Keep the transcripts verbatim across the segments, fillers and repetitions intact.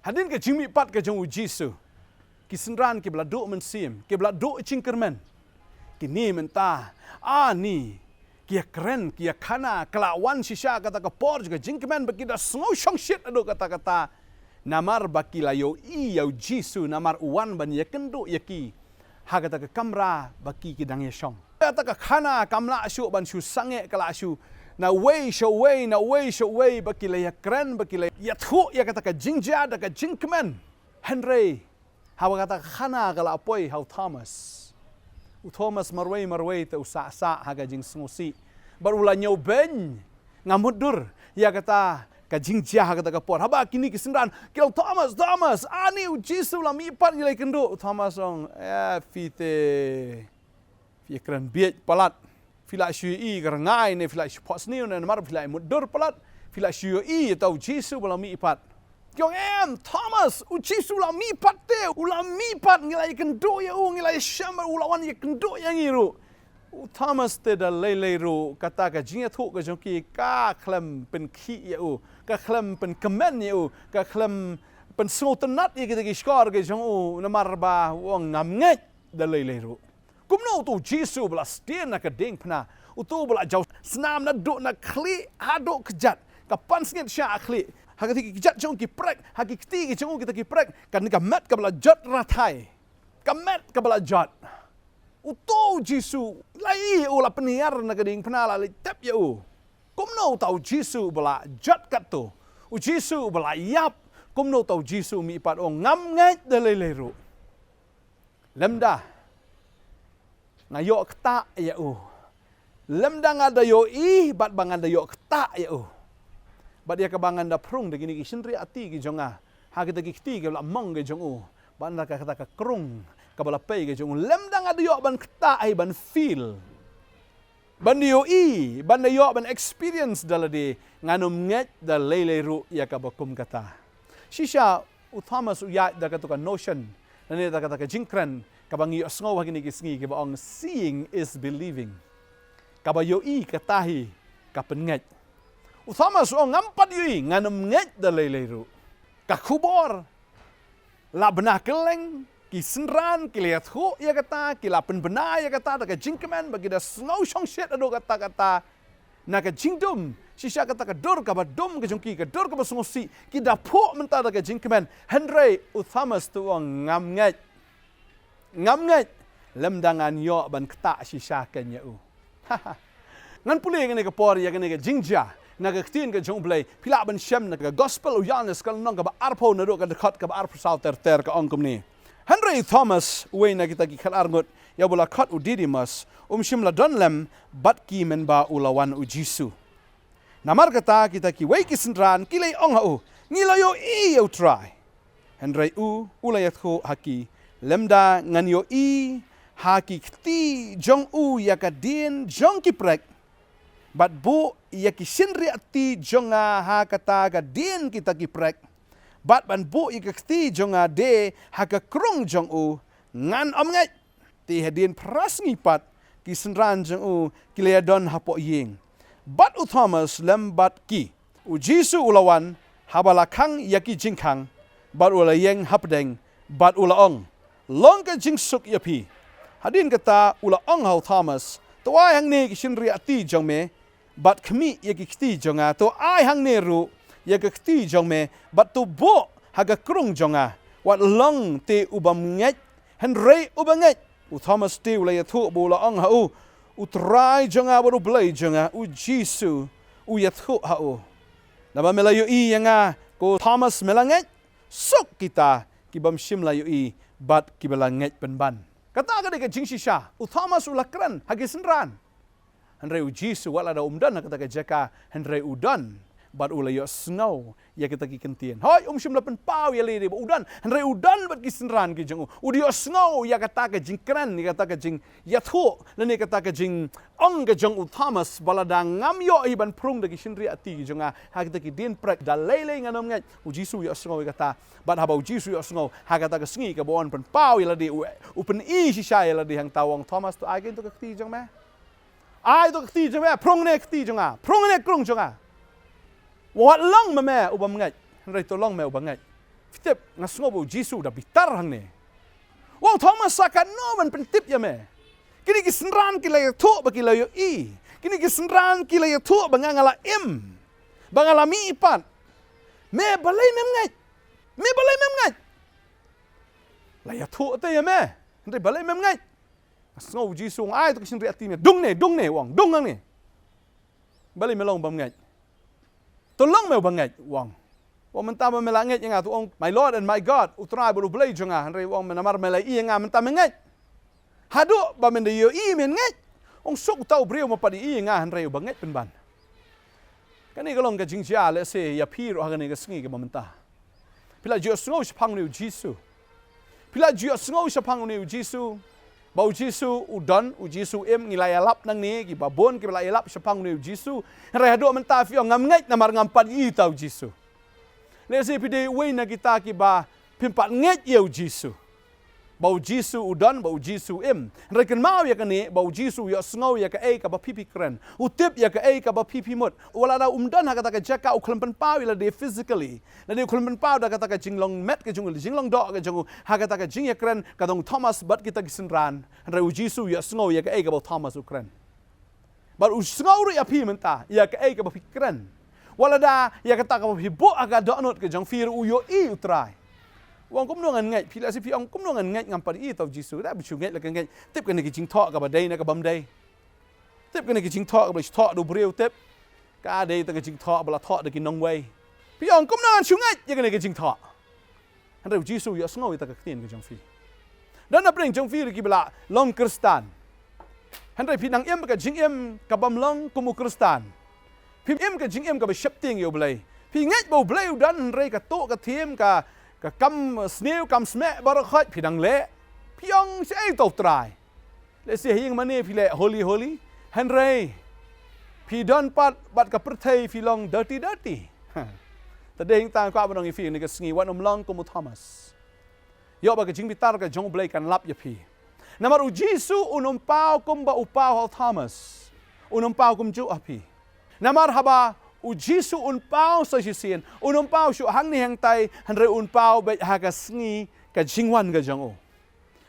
Hadien ka jingmihpat ka jong u Jisu, ki synran kiba la duh mynsiem, kiba la duh jingkyrmen, kine mynta, ani, ki ïakren, ki ïakhana, ka la wan shisha kata ka por jong ka jingkmen ba ki da sngew shongshit haduh katta katta. Namar ba ki la ïohi ïa u Jisu, namar u wan ban ïakynduh ïa ki ha kata ka kamra ba ki ki dang ïashong. Kata ka khana kam lah shuh ban shu sangeh, ka la shu na wei sha wei, na wei sha wei, ba ki la ïakren, ba ki la ïathuh ïa kata ka jingjia da ka jingkmen. Hynrei haba kata ka khana ka la poi ha u Thomas, u Thomas marwei marwei te u sah sah ha ka jingsngewsih, bad u la ñiewbeiñ, nga mutdur ïa kata ka jingjia ha kata ka por. Haba kine ki synran ki ong, Thomas, Thomas, ani u Jisu u la mihpat, ngi la ïakynduh. U Thomas u ong, eh, phi te, phi ïakren bieit palat. Phi la shu ïohi ka rngai ne phi la shu phohsniew ne, namar phi la mutdur palat. Phi la shu ïohi ïa uta u Jisu ba la mihpat. Ki ong, em Thomas, u Jisu u la mihpat te, u la mihpat, ngi la ïakynduh ïa u, ngi la ïashem, u la wan ïakynduh ïa ngi ruh. U Thomas te da lei lei ruh, kata ka jingïathuh ka jong ki ka khlem pynkhih ïa u, ka khlem pynkmen ïa u, ka khlem pynsngewtynnat ïa kita ki shkor ki jong u, namar ba u ong ngam ngeit da lei lei ruh. Kumno uto u Jisu ba la sdien na ka diengphna, uto ba la jaw snam naduh na khlieh haduh kjat, ka pansngiat sha khlieh, ha kata ki kjat jong u ki prek, ha ki kti ki jong u kita ki prek, kane ka met kaba la jot rathai, ka met kaba la jot. Uto u Jisu, la ïohi u la pynhiar na ka diengphna, la leit tep ïa u. Kumno uta u Jisu ba la jot katto, u Jisu ba la ïap, kumno uta u Jisu mihpat, u ong ngam ngeit da lei lei ruh. Lymda nga ïoh ktah ïa u, lymda nga da ïohi bad ba nga da ïoh ktah ïa u, bad ïa kaba ngan da phrung da kine ki shynriahti ki jong nga ha kita ki kti kiba la mong ki jong u, bad na kata ka krung kaba la pei ki jong u, lymda nga da ïoh ban ktah, ai ban feel, ban da ïohi, ban da ïoh ban experience da lade, ngan ym ngeit da lei lei ruh ïa kaba kum kata. Shisha u Thomas u ïaid da kata ka notion, lane da kata ka jingkren kaba ngi ïohsngew ha kine ki sngi, kaba ong seeing is believing. Kaba ïohi kata hi ka pynngeit. U Thomas u ong ngam pat ïohi, ngan ym ngeit da lei lei ruh. Ka khubor la bna kylleng, ki synran ki la ïathuh ïa kata, ki la pynbna ïa kata da ka jingkmen ba ki da sngew shongshit haduh katta katta. Na ka jingdum, shisha kata ka dur kaba dum ka jong ki, ka dur kaba sngewsih, ki da phuh mynta da ka jingkmen. Hynrei u Thomas te u ong ngam ngeit. Ngam ngeit lymda ngan ïoh ban ktah shisha kein ïa u. Ngan pule kane ka por ïa kane ka jingjia na ka ktien ka jong U Blei. Phi lah ban shem na ka Gospel u Ïoannis ka lynnong kaba arphew naduh ka dkhot kaba arphew saw ter ter, ka ong kumne: Hynrei u Thomas, uwei na kita ki khatar ngut, ïa uba la khot u Didimus, um shym la don lem bad ki mynba u la wan u Jisu. Namar kata kita kiwei ki synran ki la ong ha u, ngi la ïohi ïa u Trai. Hynrei u, u la ïathuh ha ki, lymda ngan ïohi ha ki kti jong u ïa ka dien jong ki prek, bad buh ïa ki shynriahti jong nga ha kata ka dien kita ki prek, bad ban buh ïa ka kti jong nga de ha ka krung jong u, ngan ym ngeit. Te hadien phra sngi pat ki synran jong u ki la ïadon hapoh ïing, bad u Thomas lem bad ki. U Jisu u la wan haba la khang ïa ki jingkhang, bad u la ïeng hapdeng, bad u la ong, long ka jingsuk ïa phi. Hadien kata u la ong ha u Thomas, to ai hangne ki shynriahti jong me, bad khmih ïa ki kti jong nga, to ai hangne ruh ïa ka kti jong me, bad to buh ha ka krung jong nga. Wat long te u bym ngeit, hynrei u ba ngeit. U Thomas te u la ïathuh bad u la ong ha u, u Trai jong nga bad u Blei jong nga, u Jisu u ïathuh ha u, naba me la ïohi ïa nga, ko Thomas, me la ngeit? Suk kita ki bym shym la ïohi bad kiba la ngeit pynban. Kata ka dei ka jingshisha u Thomas u la kren ha ki synran. Hynrei u Jisu wat lada um don ha kata ka jaka, hynrei u don, bad u la ïohsngew ïa kita ki kyntien. Hooid, um shym la pynpaw ïa lade ba u don, hynrei u don bad ki synran ki jong u. U da ïohsngew ïa kata ka jingkren, ïa kata ka jingïathuh, lane kata ka jingong ka jong u Thomas, ba lada ngam ïohi ban phrung da ki shynriahti ki jong nga ha kita ki dien prek, da lei lei ngan ym ngeit. U Jisu u ïohsngew ïa kata. Bad haba u Jisu u ïohsngew, ha kata ka sngi kaba u wan pynpaw ïa lade, u, u pyni shisha ïa lade hangta, u ong, Thomas, to ai kein to ka kti jong me. Ai to ka kti jong me, phrung ne ka kti jong nga, phrung ne ka krung jong nga. Wat long ma me u bym ngeit, hynrei to long me u ba ngeit. Phi tip, nga sngew ba u Jisu u da bitar hangne. U ong, Thomas, sa katno ban pyntip ïa me? Kine ki synran ki la ïathuh ba ki la ïohi. Kine ki synran ki la ïathuh ba nga nga la im, ba nga la mih pat. Me balei mem ngeit? Me balei mem ngeit? La ïathuh te ïa me, hynrei balei mem ngeit? Nga sngew u Jisu u ong, ai to ka shynriahti me. Dung ne, dung ne, u ong, dung hangne. Balei me long bym ngeit? To long me u ba ngeit, u ong. U ong, mynta ba me la ngeit ïa nga, to ong, My Lord and my God, U Trai bad U Blei jong nga, hynrei u ong, namar me la ïohi ïa nga mynta me ngeit. Haduh ba men da ïohi men ngeit. U ong, suk uta u briew uba pat ïohi ïa nga hynrei uba ngeit pynban. Kane ka long ka jingjia lehse ïa phi ruh ha kane ka sngi kaba mynta. Phi la ju ïohsngew shaphang une u Jisu. Phi la ju ïohsngew shaphang une u Jisu. Ba u Jisu u don, u Jisu u im, ngi la ïalap nangne, kiba bun kiba la ïalap shaphang une u Jisu. Hynrei haduh mynta phi ong ngam ngeit namar ngam pat ïohi ïa uta u Jisu. Lehse phi dei uwei na kita kiba phim pat ngeit ïa u Jisu. Ba u Jisu u don, ba u Jisu u im. Hynrei kynmaw ïa kane, ba u Jisu u ïohsngew ïa kaei kaba phi phi kren. U tip ïa kaei kaba phi phi mut. Wat lada um don ha kata ka jaka, u khlem pynpaw ïa lade physically. Lada u khlem pynpaw da kata ka jinglong met ka jong u, jinglong doh ka jong u, ha kata ka jingïakren ka jong u Thomas bad kita ki synran. Hynrei u Jisu u ïohsngew ïa kaei kaba u Thomas u kren. Bad u sngew ruh ïa phi mynta, ïa kaei kaba phi kren. Wat lada ïa kata kaba phi buh ha ka dohnud ka jong phi ruh u ïohi U Trai. U ong kumno ngan ngeit, phi lehse phi ong kumno ngan ngeit, ngam pat ïohi ïa uta u Jisu. Da phi shu ngeit la ka ngeit. Tip kane ka jingthoh kaba dei ne ka bym dei. Tip kane ka jingthoh kaba la thoh da u briew, tip. Ka dei tang ka jingthoh ba la thoh da ki nongwei. Phi ong kumno ngan shu ngeit ïa kane ka jingthoh. Hynrei u Jisu u ïohsngew ïa kata ka ktien ka jong phi. Don na pdeng jong phi ruh kiba la long Khristan. Hynrei phi nang im ka jingim ka bym long kum u Khristan. Phi im ka jingim kaba sheptieng ïa U Blei. Phi ngeit ba U Blei u don hynrei ka tuh ka thiem ka, ka kam sniew kam smeh baroh khoit phi dang leh. Phi ong shaei uta U Trai. Lehse ha ïing mane phi leh holy holy. Hynrei phi don pat bad ka pyrthei phi long dirty dirty. Te dei hangta nga kwah ban ong ïa phi kane ka sngi wat nym long kum u Thomas. Ïoh ba ka jingbitar ka jong U Blei kan lap ïa phi. Namar u Jisu un ym paw kumba u paw ha u Thomas. Un ym paw kumjuh ha phi. Namar haba u Jisu un paw sa shisien, un ym paw shuh hangne hangtai, hynrei un paw beit ha ka sngi ka jingwan ka jong u.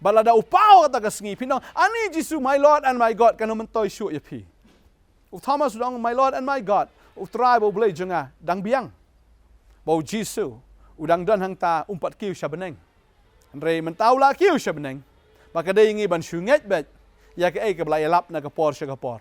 Bad lada u paw kata ka sngi phin ong, ani Jisu, my Lord and my God, kan ym myntoi shuh ïa phi. U Thomas u ong, my Lord and my God, U Trai bad U Blei jong nga, dang biang ba u Jisu u dang don hangta, um pat kiew sha bneng. Hynrei mynta u la kiew sha bneng. Ba ka dei ngi ban shu ngeit beit ïa kaei kaba la ïalap na ka por sha ka por.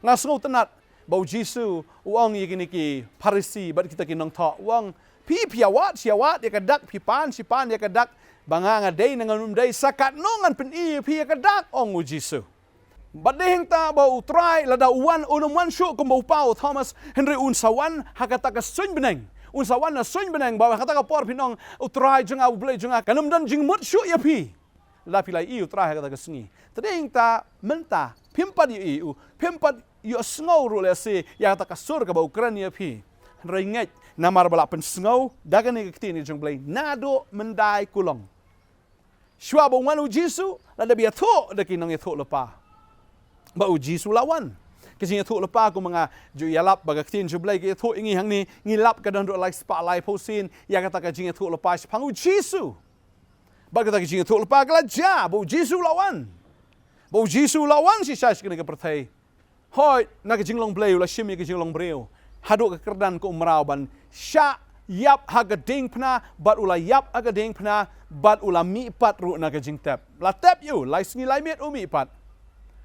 Nga sngewtynnat ba u Jisu u ong ïa kine ki Pharisi bad kita ki nongthoh, u ong, phi phi ïawad shi ïawad ïa ka dak, phi pan shi pan ïa ka dak, ba nga nga dei ne ngam dei, sa katno ngan pyni ïa phi ïa ka dak, ong u Jisu. Bad dei hangta ba U Trai lada u wan, un ym wan shuh kumba u paw ha u Thomas, hynrei un sa wan ha kata ka suiñ bneng. Un sa wan ha suiñ bneng, ba ha kata ka por phin ong, U Trai jong nga, U Blei jong nga, kan ym don jingmut shuh ïa phi. Lada phi la ïohi U Trai ha kata ka sngi. Te dei hangta mynta phim pat ïohi u, phim pat ïohsngew ruh lehse ïa kata ka sur kaba u kren ïa phi. Hynrei ngeit namar ba la pynsngew da kane ka ktien ka jong U Blei naduh myndai kulong. Shuwa ba u wan u Jisu, lada ba ïathuh da ki nongïathuhlypa ba u Jisu la wan. Ka jingïathuhlypa kumba nga ju ïalap ba ka ktien jong U Blei ka ïathuh ïa ngi hangne, ngi lap ka don ruh lai spah laiphew sien ïa kata ka jingïathuhlypa shaphang u Jisu. Bad kata ka jingïathuhlypa ka la jia ba u Jisu la wan. Ba u Jisu la wan shisha sha kane ka pyrthei. Hooid, na ka jinglong Blei u la shim ïa ka jinglong briew haduh ka kyrdan ka u mraw ban shah ïap ha ka diengphna, bad u la ïap ha ka diengphna, bad u la mihpat ruh na ka jingtep. La tep ïa u lai sngi lai miet, u mihpat.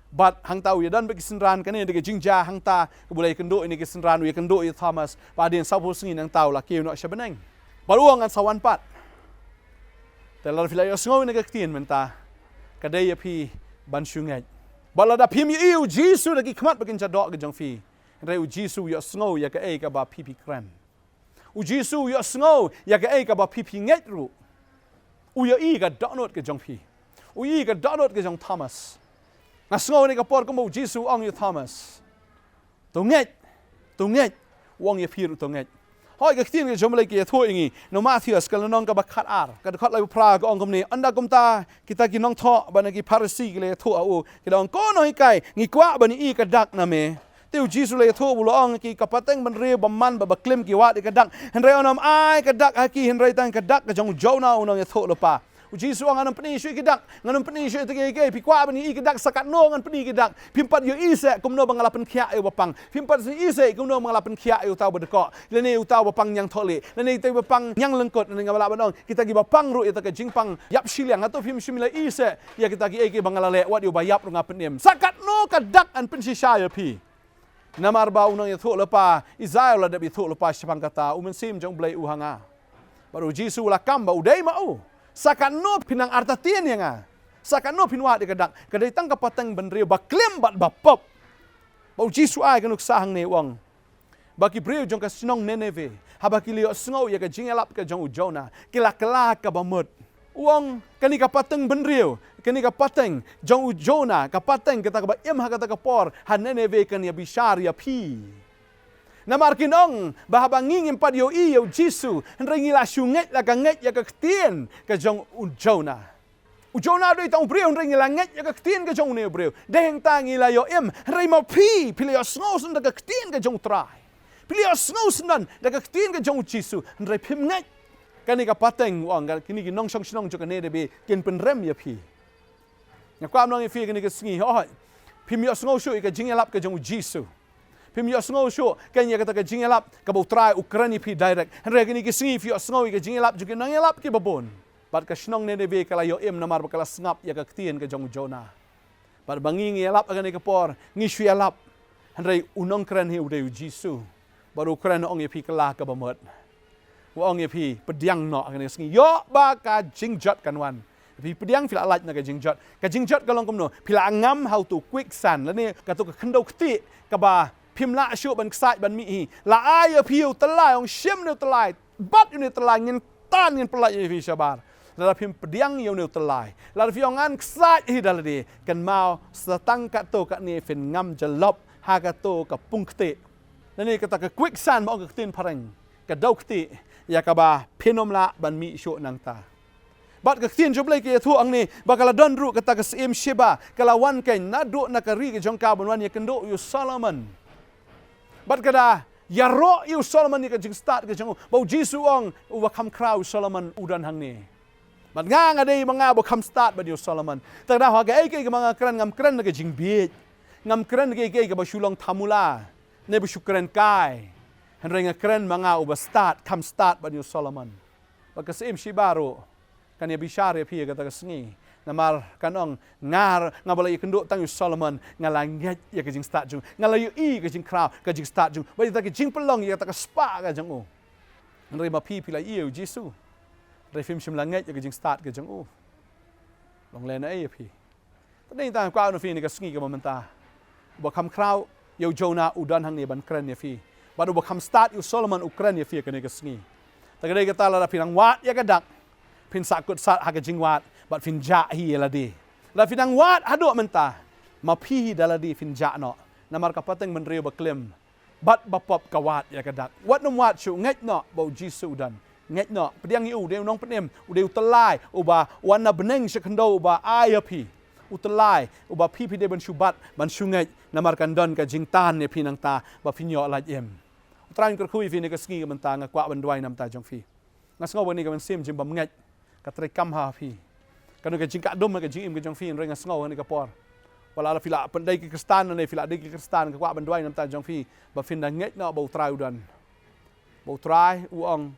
Bad hangta u ïadon bad ki synran, kane dei ka jingjia hangta kaba u la ïakynduh ïa kine ki synran, u ïakynduh ïa u Thomas. Bad hadien sawphew sngi nangta u la kiew noh sha bneng. Bad u ong, ngan sa wan pat. Te lada phi la ïohsngew ïa kane ka ktien mynta, ka dei ïa phi ban shu ngeit. Bad lada phim ïohi u Jisu da ki khmat bad ki kynja doh ka jong phi, hynrei u Jisu u ïohsngew ïa kaei kaba phi phi kren. U Jisu u ïohsngew ïa kaei kaba phi phi ngeit ruh. U ïohi ka dohnud ka jong phi. U ïohi ka dohnud ka jong Thomas. Nga sngew ha kane ka por kumba u Jisu u ong ïa u Thomas, to ngeit, to ngeit. U ong ïa phi ruh to ngeit. Hooid, ka ktien ka jong U Blei ka ïathuh ïa ngi na u Mathaios ka lynnong kaba khatar, ka dkhot laiphew phra, ka ong kumne, ynda kumta kita ki nongthoh bad na ki Pharisi ki la ïathuh ha u, ki la ong, ko Nonghikai, ngi kwah ban ïohi ka dak na me. Te u Jisu u la ïathuh bad u la ong, ki ka pateng bynriew bymman bad baklim ki wad ïa ka dak, hynrei ym ai ka dak ha ki, hynrei tang ka dak ka jong u Jonah u nongïathuhlypa. U Jisu u ong, ngan ym pyni shuh ïa ki dak, ngan ym pyni shuh ïa kiei kiei, phi kwah ban ïohi ïa ki dak, sa katno ngan pyni ïa ki dak. Phim pat ïohi seh kumno ba nga la pynkhiah ïa u bapang, phim pat ïohi seh kumno ba nga la pynkhiah ïa uta uba dkoh, lane uta uba pang ñiangthohlieh, lane uta uba pang ñianglyngkut, lane nga lah ban ong kita kiba pang ruh ïa kata ka jingpang ïap shiliang. Hato phim shym la ïohi seh ïa kita kiei kiei ba nga la leh, wat ïa uba ïap ruh nga pynim. Sa katno ka dak ngan pynshisha ïa phi? Namar ba u nongïathuhlypa Isaiah u la dep ïathuhlypa shaphang kata, u Mynsiem jong U Blei u ha nga, bad u Jisu u la kam ba u dei ma u. Sa katno phin nang artatien ïa nga? Sa katno phin wad ïa ka dak? Ka dei tang ka pateng bynriew baklim bad bapop. Bad u Jisu u ai ka nuksa hangne, u ong ba ki briew jong ka shnong Nineveh, haba ki la ïohsngew ïa ka jingïalap ka jong u Jonah, ki la kylla ka bamut. U ong, kane ka pateng bynriew, kane ka pateng jong u Jonah, ka pateng kata kaba im ha kata ka por ha Nineveh, kan ïa bishar ïa phi. Namar kin ong ba haba ngi ngim pat ïohi ïa u Jisu, hynrei ngi la shu ngeit la ka ngeit ïa ka ktien ka jong u Jonah. U Jonah u dei tang u briew, hynrei ngi la ngeit ïa ka ktien ka jong une u briew. Dei hangta ngi la ïoh im, hynrei ma phi, phi la ïohsngew shen da ka ktien ka jong u Trai, phi la ïohsngew shen da ka ktien ka jong u Jisu, hynrei phim ngeit. Kane ka pateng, u ong, kine ki nongshong shnong jong ka Nineveh kin pynrem ïa phi. Nga kwah ban ong ïa phi kane ka sngi, hooid, phim ïohsngew shuh ïa ka jingïalap ka jong u Jisu. Phim ïohsngew shuh kein ïa kata ka jingïalap kaba u Trai u kren ïa phi direct. Hynrei kane ka sngi phi ïohsngew ïa ka jingïalap jong ki nongïalap kiba bun. Bad ka shnong Nineveh ka la ïoh im namar ba ka la sngap ïa ka ktien ka jong u Jonah. Bad ba ngi ngi ïalap ha kane ka por, ngi shu ïalap, hynrei u nongkren hi u dei u Jisu. Bad u kren, u ong ïa phi, kylla ka bamut. U ong ïa phi, pdiang noh ha kane ka sngi, ïoh ba ka jingjot kan wan. Phi pdiang, phi la lait na ka jingjot. Ka jingjot ka long kumno? Phi la ngam ha uto u quicksand, lane kato ka khyndew ktieh kaba phim lah shuh ban ksaid ban mih hi. La ai ïa phi ïa u tyllai, ong, shim ïa une u tyllai, bat ïa une u tyllai, ngin tan, ngin pyllait ïa phi shabar. Lada phim pdiang ïa une u tyllai, lada phi ong ngan ksaid hi da lade, kynmaw, sa tang katto katne phin ngam jyllop ha kato ka pung ktieh, lane kata ka quicksand ba ong ka ktien phareng, ka dew ktieh, ïa kaba phin ym lah ban mih shuh nangta. Bad ka ktien jong U Blei ka ïathuh hangne ba ka la don ruh kata ka syiem Sheba, ka la wan kein naduh na ka ri ka jong ka ban wan ïakynduh ïa u Solomon. Bad ka da ïaroh ïa u Solomon ïa ka jingstad ka jong u. Bad u Jisu u ong, uba kham khraw ïa u Solomon u don hangne. Bad nga, nga dei ma nga uba kham stad bad ïa u Solomon. Te ka da ha kaei kaei kaba nga kren, ngam kren na ka jingbieit, ngam kren na kaei kaei kaba shu long thamula ne ba shu kren kai. Hynrei nga kren ma nga uba stad, kham stad bad ïa u Solomon. Bad ka syiem Sheba ruh kan ïa bishar ïa phi ha kata ka sngi. Namar kan ong, nga, nga ba la ïakynduh tang ïa u Solomon, nga la ngeit ïa ka jingstad jong u, nga la ïohi ïa ka jingkhraw, ka jingstad jong u, bad ïa kata ka jingpynlong ïa kata ka spah ka jong u. Hynrei ma phi, phi la ïohi ïa u Jisu, hynrei phim shym la ngeit ïa ka jingstad ka jong u. Long lehnohei ïa phi. Te dei tang kwah ong ïa phi ha kane ka sngi kaba mynta, uba kham khraw ïa u Jonah u don hangne ban kren ïa phi. Bad uba kham stad ïa u Solomon u kren ïa phi ha kane ka sngi. Te ka dei kata, lada phi nang wad ïa ka dak, phin sahkut sah ha ka jingwad bad phin jah hi ïa lade. Lada phi nang wad haduh mynta, ma phi hi da lade phin jah noh. Namar ka pateng bynriew baklim bad bapop ka wad ïa ka dak. Wat nym wad shuh, ngeit noh ba u Jisu u don. Ngeit noh, pdiang ïa u, u dei u nongpynim, u dei u tyllai uba wan na bneng sha khyndew uba ai ïa phi. U tyllai uba phi, phi dei ban shu bat, ban shu ngeit, namar kan don ka jingtan ïa phi nangta ba phin ïoh lait im. U Trai un kyrkhu ïa phi ha kane ka sngi kaba mynta, nga kwah ban duwai na ka bynta jong phi. Nga sngew ba kane ka mynsiem jingbymngeit ka trei kam ha phi. Kano ka jingkah dum ha ka jingim ka jong phi, hynrei nga sngew ha kane ka por, wat la phi la pyndei ki Khristan ne phi la dei ki Khristan, nga kwah ban duwai na ka bynta jong phi ba phin da ngeit noh ba u Trai u don. Ba u Trai u ong,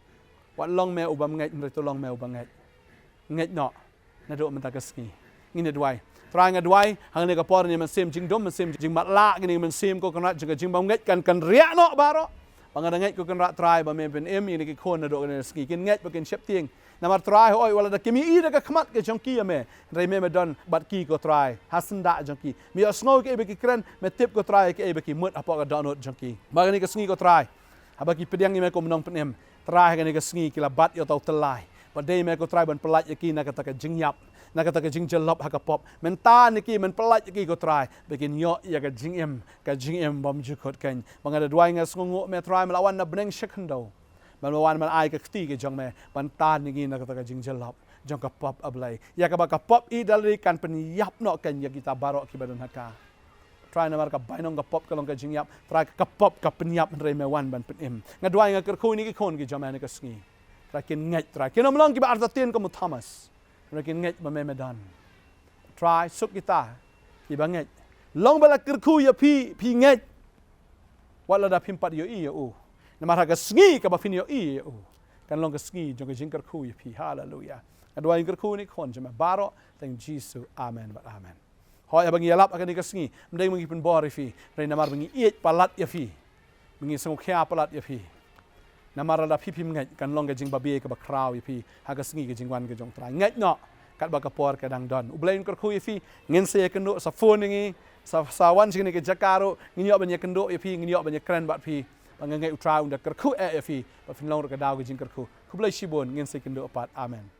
wat long me u bymngeit, hynrei to long me u bangeit. Ngeit noh naduh mynta ka sngi. Ngin ïa duwai. Trai, nga duwai ha kane ka por, kane ka mynsiem jingdum, mynsiem jingmatlah, kane ka mynsiem, ko Kynrad, jong ka jingbymngeit kan, kan riah noh baroh. Ba nga da ngeit, ko Kynrad Trai, ba me pynim ïa kine ki khun naduh kane ka sngi, kin ngeit ba kin sheptieng. Namar Trai hooid, wat la da kim ïohi da ka khmat ka jong ki ïa me, hynrei me, me don bad ki, ko Trai, ha syndah jong ki. Me ïohsngew kaei ba ki kren, me tip, ko Trai, kaei ba ki mut hapoh ka dohnud jong ki. Ba kane ka sngi, ko Trai, haba ki pdiang ïa me kum u nongpynim, Trai, ha kane ka sngi ki la bat ïa uta u tyllai. Ba dei me, ko Trai, ban pyllait ïa ki na kata ka jingïap, na kata ka jingjyllop ha ka pop. Men tan ïa ki, men pyllait ïa ki, ko Trai, ba kin ïoh ïa ka jingim, ka jingim bymjukut kein. Ba nga da duwai, nga sngewnguh me, Trai, me la wan na bneng sha khyndew. Me la wan, me la ai ka kti ka jong me ban tan ïa ngi na kata ka jingjyllop jong ka pop, A Blei. Ïa kaba ka pop i da lade kan pynïap noh kein ïa kita baroh kiba don ha ka. Trai, namar ka bainong ka pop ka long ka jingïap. Trai, ka pop ka pynïap hynrei me wan ban pynim. Nga duwai, nga kyrkhu ïa kine ki khun ki jong me ha kane ka sngi. Trai, kin ngeit, Trai, kin ym long kiba artatien kum u Thomas. Trai, kin ngeit ba me me don. Trai, suk kita kiba ngeit. Long ba la kyrkhu ïa phi, phi ngeit. Wat lada phim pat ïohi ïa u. Namar ha ka sngi kaba phin ïohi ïa u, kan long ka sngi jong ka jingkyrkhu ïa phi. Haleluya. Nga duwai, nga kyrkhu ïa kine ki khun jong me baroh ha kyrteng Jisu. Amen bad amen. Hooid, haba ngi ïalap ha kane ka sngi, ym dei ba ngi pynbor ïa phi, hynrei namar ba ngi ïeit palat ïa phi, ba ngi sngewkhia palat ïa phi. Namar lada phi phim ngeit, kan long ka jingbabe kaba khraw ïa phi ha ka sngi ka jingwan ka jong u Trai. Ngeit noh, katba ka por ka dang don. U Blei un kyrkhu ïa phi. Ngin sa ïakynduh, sa phone ïa ngi, sa, sa wan sha kane ka jaka ruh, ngin ïoh ban ïakynduh ïa phi, ngin ïoh ban ïakren bad phi. Ba nga ngeit u Trai un da kyrkhu eh ïa phi, ba phin long ruh ka daw ka jingkyrkhu. Khublei shibun, ngin sa ïakynduh pat. Amen.